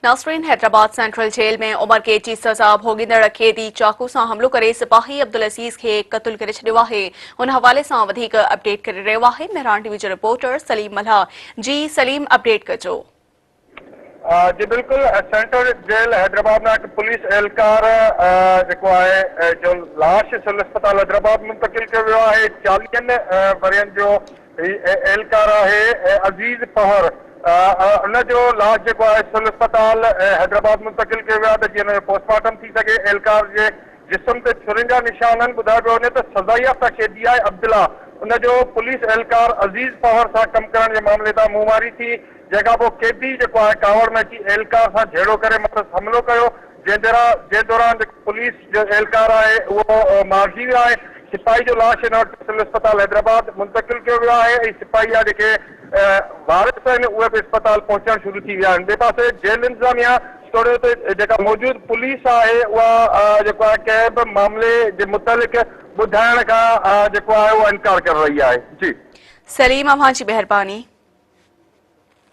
ناصرين Hyderabad central jail ۾ عمر قيد جي سزا ڀوڳيندڙ قيدي چاقو سان حملو ڪري سپاهي عبدالعزيز کي قتل ڪري ڇڏيو آهي ان حوالي سان وڌيڪ اپڊيٽ ڪري رهيو آهي مهراڻ ٽي وي جو رپورٽر سليم ملاح جي سليم اپڊيٽ ڪجو. جي بلڪل سينٽرل جيل حيدرآباد مان هڪ پوليس اهلڪار جيڪو آهي جو لاش سول اسپتال حيدرآباد منتقل ڪيو ويو آهي چاليهن ورهين جو هي اهلڪار آهي عزيز پنهور ان جو لاش جيڪو آهي سول اسپتال حيدرآباد منتقل ڪيو ويو آهي ته جيئن ان جو پوسٽ مارٽم ٿي سگهي اهلڪار جي جسم تي ڇرين جا نشان آهن ٻڌايو پيو وڃي ته سزا يافته قيدي آهي عبدالله ان جو پوليس اهلڪار عزيز پنهور سان ڪم ڪرڻ جي معاملي تان منهن ماري ٿي جنهن کان پوء قيدي جيڪو آهي ڪاوڙ ۾ اچي اهلڪار سان جهيڙو ڪري مٿس حملو ڪيو جنهن دوران جيڪو پوليس جو اهلڪار آهي اهو مارجي ويو آهي، سپاهي جو لاش هن وقت سول اسپتال حيدرآباد منتقل ڪيو ويو آهي ۽ سپاهي جا جيڪي وارث آهن اهي به اسپتال پهچڻ شروع ٿي ويا آهن، ٻئي پاسي جيل انتظاميا توڙي اتي جيڪا موجود پوليس آهي اها جيڪو آهي ڪنهن به معاملي جي متعلق ٻڌائڻ کان جيڪو آهي اهو انڪار ڪري رهي آهي. جي. سليم اوهان جي مهرباني.